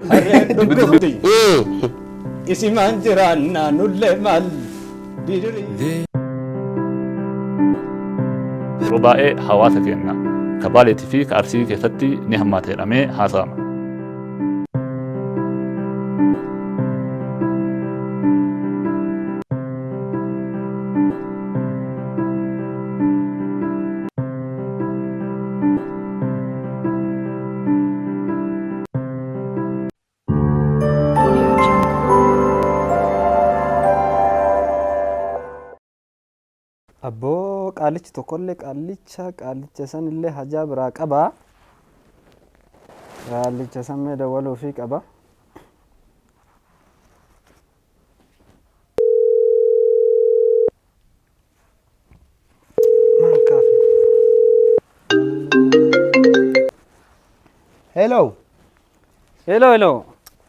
Harreen dhukkubdi. Isimaan jiraannaa nullee maal didirii. Yeroo baay'ee hawaasa keenya ka Baaleetii fi ka Arsii keessatti ni hammaata jedhamee haasa'ama. Audio Jungle. Abboo qaalichi tokkollee qaalicha qaalicha sanillee hajaa biraa qaba. Qaalicha san mee dawwaluufii qaba. Maal kaafne? Hello. Hello hello.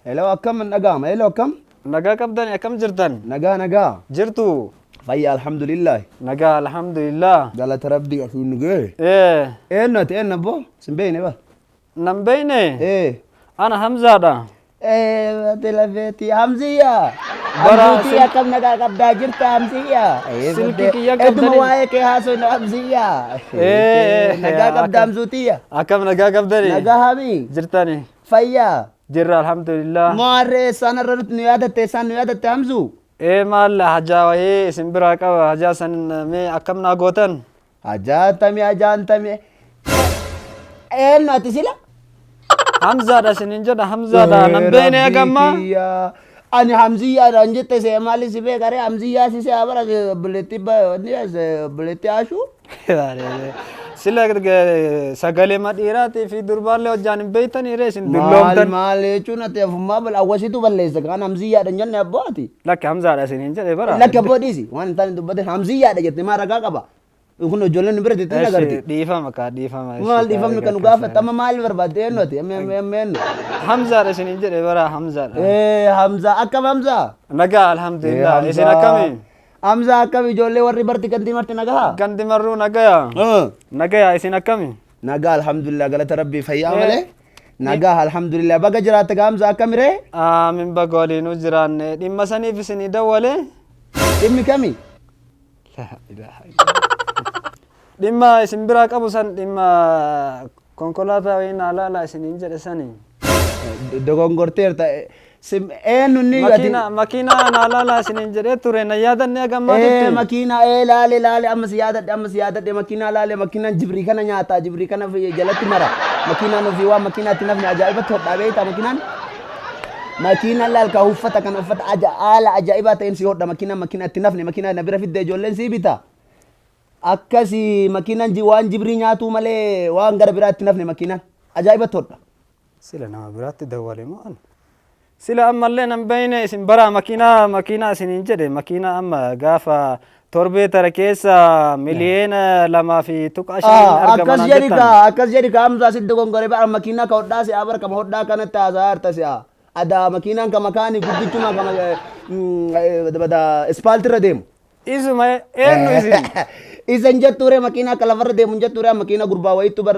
Hello akkam hin dhaga'ama. Hello akkam? Nagaa qabdani akkam jirtan? Nagaa nagaa. Jirtu? Fayya alhamdulillah. Nagaa alhamdulillah. Galata rabbii asiin nu ga'e. Ee Eenyu ati eenyu abboo? Sin beekne ba? nan beekne? Ee. Ana Hamzaadha. Ee ati lafeetii Hamziyyaa. Bara Hamzuutii sil- akkam nagaa qabdaa jirta Hamziyyaa. Ee Silkii kiyya Eduma qabdanii? waa'ee kee haasofna Hamziyyaa. Ee, Nagaa qabda akkam- Hamzuutiyya. Akkam nagaa qabdani? Nagaa hami. Jirtani? Fayyaa. Jirra alhamdulillah. Maarree isaan irra nu yaadatte isaan nu yaadatte Hamzuu. Ee maal hajaa wayii isin biraa qaba hajaa san mee akkam naa gootan? Ajaatami ajaantami. Eenyu ati sila? Hamzaadha isinin jedha Hamzaadha nan beekne hagamma. Ani Hamziyyaadhaan jette see maali si beeka ree Hamziyyaa si see abara obboleettii obboleettii Ashuu. Sila sagalee dhiiraatii fi durbaallee hojjaan hin beektanii ree isin Maal dulloomtan. maal jechuun ati afummaa bal awwasitu balleessa kaan Hamziyyaadhaan jenne abboo ati. Lakki Hamzaadha isinin jedhe bara. Lakki abboo dhiisi waan hin taane dubbatin Hamziyyaadha jette maa ragaa qaba. Kun ijoolleen nu bira teettee Eshi, agarti. Dhiifama kaa dhiifama. eshi, Maal kaa, dhiifamni kan nu egaa gaafatte amma maal barbaadde eenyu ati amma amma amma eenyu. Hamzaadha isinin jedhe bara Hamzaadha. Ee Hamzaa akkam Hamzaa? Nagaa alhamdulillah isin akkami? Hamzaa akkam ijoollee warri barti gantii marti nagaa? Gandi marruu nagaya. Nagaya isin akkami? Nagaa alhamdulillah galata rabbii fayyaa malee. Nagaa alhamdulillah baga jiraatte gaa Hamzaa akkami ree? Aamin baga waliinuu jiraanne dhimma saniif isinii dawwale. Dhimmi kami? Laa ilaaha illallah. Dhimma isin biraa qabu san dhimma konkolaataa wayii naa laalaa isiniin jedhe sani. Dogongorteerta. Eenyu inni ati? Makiina makiinaa naa laalaa isiniin jedhee ture na yaadanne Ee hagammaatitti. makiinaa ee laale laale amma si yaadadhe amma si yaadadhe makiinaa laale makiinaan jibrii kana nyaata jibrii kana jalatti mara makiinaan ofii waan makiinaatti nafni ajaa'ibatti hodhaa beektaa makiinaan. Makiinaan laal ka uffata kana uffata aja haala ajaa'ibaa ta'een si hodha makiinaan makiinaatti nafni makiinaa na bira fidde ijoolleen si bita. Akkasi makiinaan waan jibrii nyaatuu malee waan gara biraatti nafne makiinaan ajaa'ibatti hodha. Sila nama biraatti dawwale moo ani? Sila ammallee nan beeyne isin baraa makiinaa makiinaa isiniin jedhe makiinaa amma gaafa torbee tara keessa 2.5 miliyoona argama Akkas naan jedhi jettan. kaa akkas jedhi kaa Hamzaa sitti dogongore bara makiinaa ka hodhaa si'a bara kama hodhaa kanatti haasaa harta si'a. Adaa makiinaan ka makaanii guddichuma kama bada ispaaltirra deemu. Isuma eenyu isin? Isan jettuure makiinaa akka lafarra deemu hin jettuure makiinaa gurbaa wayiittu bar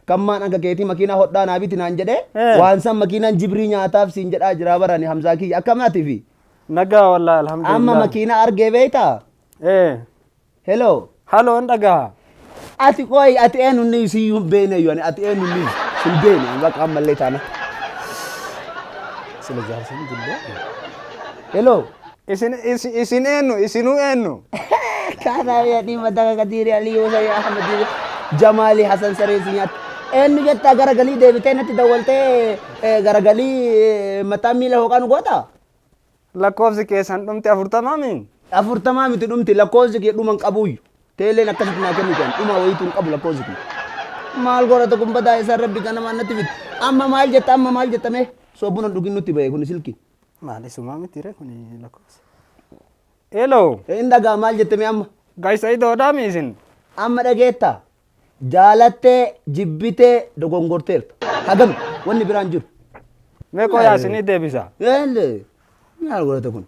kammaan akka keetii makiinaa hodhaa naa biti naan jedhee waan san makiinaan jibrii nyaataaf siin jedhaa jira bara ani Hamzaa kiyya akkamaati fi Nagaa wallahi alhamdulillah. amma makiinaa argee beektaa? Eh. Hello. Haloo hin dhagaha. Ati qoy ati eenyu inni siyyuu hin beekne iyyuu ani ati eenyu inni hin beekne ani bakka ammallee taana. Sila jaarsin dulloo. Hello. Isin isin isin eenyu isinuu eenyu? Kaanaa yaadii mataa kadiiri Alii Hussein Ahmed Jamaali Hasan Saree si nyaata. Eenyu jettaa garagalii deebitee natti dawwaltee garagalii mataa miila hooqaa nu goota? Lakkoofsi keessan dhumti 40 mi? 40 miti dhumti lakkoofsi kee dhuma hin qabuuyyu. Teeleen akkasitti naa kennitu ani dhuma wayiitu hin qabu lakkoofsi kee. Maal godhata kun badaa isaan rabbi ganamaan natti fide. Amma maal jetta amma maal jetta mee? Soo buna hin dhugin nutti bahe kuni silki. Maal isumaa miti ree kuni lakkoofsi. Hello. Hin dhagaa maal jette mee amma? Gaayisa idoodhaa mi isin? Amma dhageetta? Jaalattee jibbitee dogongorteerta. Hagam wanni biraan jiru. Mee qoyaa isinii deebisa. Eelle maal godhata kun?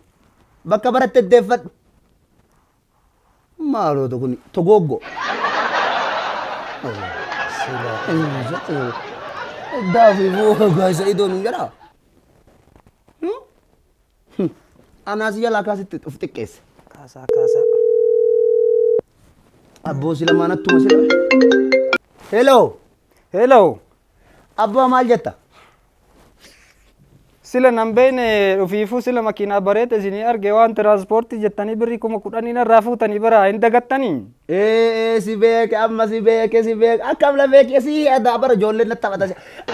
Bakka baratte deeffadhu. Maal godhata kun? Togooggo. Daafii boo gaayisa idoon hin jedhaa. Anaa si jalaa kaasitti of xiqqeesse. Kaasaa kaasaa. Abboo si lamaan attuma sila. Hello. Hello. Abbaa maal jetta? Sila nan beekne dhufiifuu sila makiinaa bareeda isinii arge waan tiraanspoortii jettanii birrii 10,000 narraa fuutanii bara hin dagattanii. Ee si beeke amma si beeke si beeke akkam la beeke si adaa bara ijoolleen natti taphata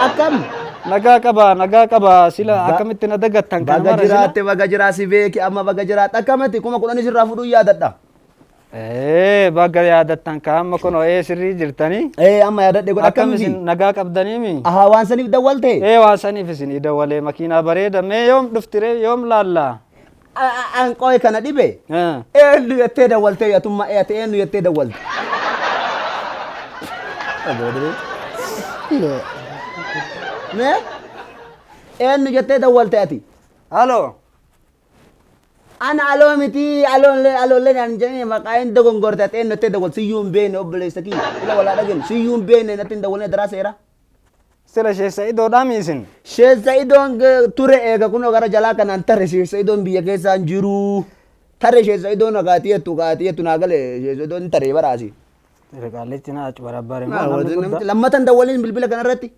akkam. Nagaa qaba nagaa qaba sila akkamitti na dagattan kana Baga mara sila. jiraatte baga jiraa si beeke amma baga jiraatte akkamatti 10,000 sirraa fudhuu yaadadha. Ee baga yaadattan ka amma kunoo ee sirrii jirtanii. Ee amma yaadadhe godha Akkam akkamitti? isin nagaa qabdaniimi? Ahaa waan saniif dawwalte? Ee waan saniif isin dawwalee makiinaa bareeda mee yoom dhuftiree yoom laallaa? An qoy kana dhibe. Eenyu jettee dawwaltee atummaa eeyate eenyu jettee dawwalte? Mee eenyu jettee dawwalte ati? Halo. Ana aloo miti aloollee aloollee naan jedhanii maqaa hin dogongorte ati eenyu jettee dawwalte siyyuu hin beekne obboleessa kiyya ila walaa dhageenyu siyyuu hin beekne natti hin dawwaline daraa seera. Sila sheessa idoodhaami isin? Sheessa idoon ture eega kunoo gara jalaa kanaan tarre sheessa idoon biyya keessaa hin jiru. Tarre sheessa idoon akaatii jettu kaatii jettu naa gale sheessa idoon tarree baraasi. Qaallichi na achi barabbare moo namni guddaa. Lammatan dawwaliin bilbila kanarratti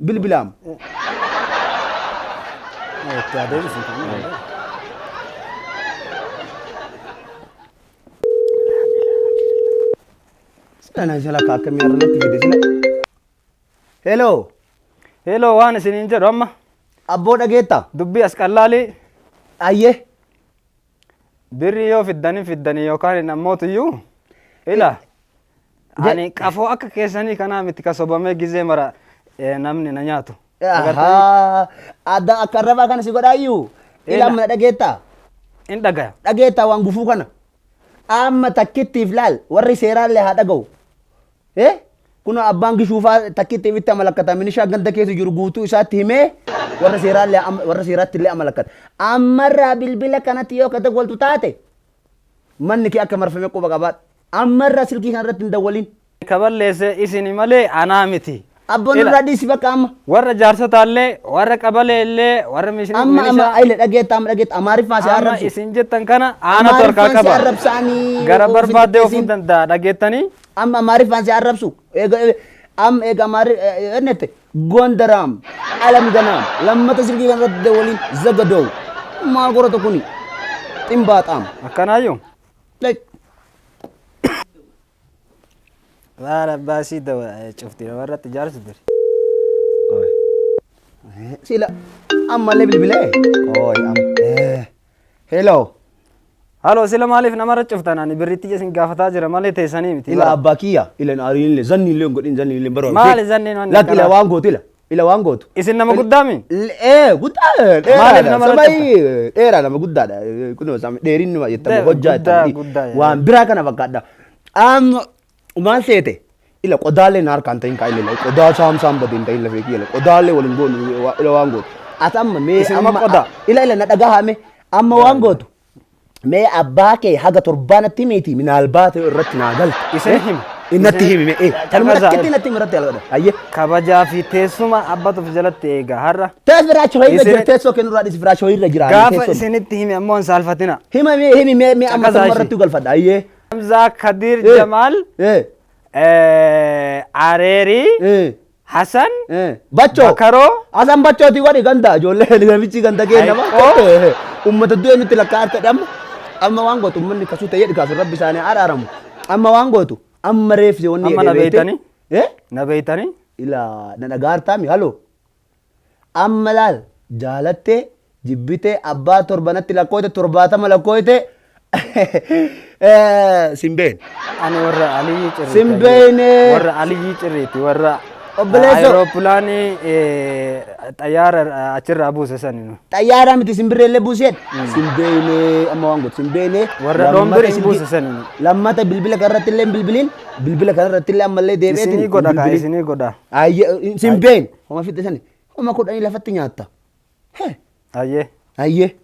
bilbilaam. Itti adeemsisu. Sila na sila akkamii har'a natti fide sila. Hello. Hello waan isiniin jedhu amma Abboo dhageetta? dubbii as qallaalii Ayyee. birrii yoo fiddanii fiddanii yookaan hin ammootuyyuu ila ani qafoo akka keessanii kanaa miti ka sobamee gizee mara namni na nyaatu. Ahaa. Adda akka arrabaa kana si godhaayyuu. Ila amma dhageetta? In dhagaya. Dhageetta waan gufuu kana. Amma takkittiif laal warri seeraallee haa dhaga'u. Eh? Kun abbaan gishuufaa takkittiif itti amalakkata minishaa ganda keessa jiru guutuu isaatti himee warra seeraallee warra seeraatti illee amalakkata. Ammarraa bilbila kanatti yoo ka dawwaltu taate manni kee akka marfame quba qabaadhu. Ammarraa silkii kanarratti hin dawwalin. Ka balleesse isini malee anaa miti. Abboon irraa dhiisi bakka amma. Warra jaarsotaallee warra qabalee illee warra Amma amma ayile dhageetta amma dhageetta Amaariffaan si Amma arrabsu. isin jettan kana aanatu harkaa Amaariffaan si qaba. arrabsaanii. Gara barbaadde ofuu danda'a dhageettanii. Amma Amaariffaan si arrabsu. Eega amma eega Amaari ennette Gondaraam Alam Ganaam lammata silkii kanarratti dawwaliin zagadoo maal godhata kuni ximbaaxaam. Akkanaayyuu. Waan abbaa sii dawa cufti namarratti jaarsu ture. Sila ammallee bilbilee. Ooy amma. Hello. Halo sila maaliif namarra cuftan ani birriitti isin gaafataa jira malee teessanii miti. Ila abbaa kiyya ila ariin illee zanni illee hin godhin zanni illee barbaadu. Maali zanniin wanni Lakki ila akkanaa? waan gootu ila ila waan gootu. Isin nama guddaami? Ee guddaa Maaliif dheeraadha. nama Sabayi dheeraa nama guddaadha. Kunoo sama dheerinni jettamu hojjaa Guddaa, jettamu. guddaa, yaa. Waan biraa kana fakkaadha. Amma maal seete? Ila qodaalee na harkaan ta'in kaa ila qodaa saamsaan badee hin ta'in lafee kiyya qodaalee waliin goonu ila waan gootu. Ati amma mee Isinuma amma qodaa? ila ila na dhagaa haame amma waan gootu. Mee abbaa kee haga torbaanatti miti minaalbaata irratti naa galte. Isin hima. Natti himi mee tanuma Caqasaa. takkitti natti himi irratti algadha. Ayyee. Kabajaa fi teessuma abbatuuf jalatti eega har'a. Tees firaasha hoyirra Isin- jira teessoo kennurraa dhisi firaasha hoyirra jira. Gaafa teessoon. isinitti himi ammoo hin saalfatina. Hima mee himi mee mee amma Caqasaa tanuma ishee. irratti galfadha. Ayyee. Hamzaa Kadir Jamaal Areerii Hasan Bachoo. Bakaroo Hasan Bachooti godhi ganda ijoollee namichi ganda kee nama. Hayiqoo. Uummata du'e nutti lakkaa'aa ta'e amma amma waan gootu uummanni kasuu ta'ee dhikaasu rabbi isaanii araaramu. Amma waan gootu amma reefsi wanni Amma na jedhee beekte. beeytanii? Eh? Na beeytanii? Ila na dhagaartaami haloo. Amma laal jaalattee jibbitee abbaa torbanatti lakkooyte 70 lakkooyte simbeen. Ani warra Aliyyii Cirriiti. Simbeene. Warra Aliyyii Cirriiti warra Obboleessoo. Aerooppilaanii xayyaara achirraa buuse sani nu. Xayyaara miti simbirreellee buuseen. Simbeene amma waan gootu simbeene. Warra dhoombirii hin buuse sani nu. Lammata bilbila kanarratti illee hin bilbiliin bilbila kanarratti illee ammallee deebi'eetiin. Isinii godha kaa isinii godha. Ayyee simbeen. Homa fixxe sani. Homa 10 lafatti nyaatta. Ayyee. Ayyee.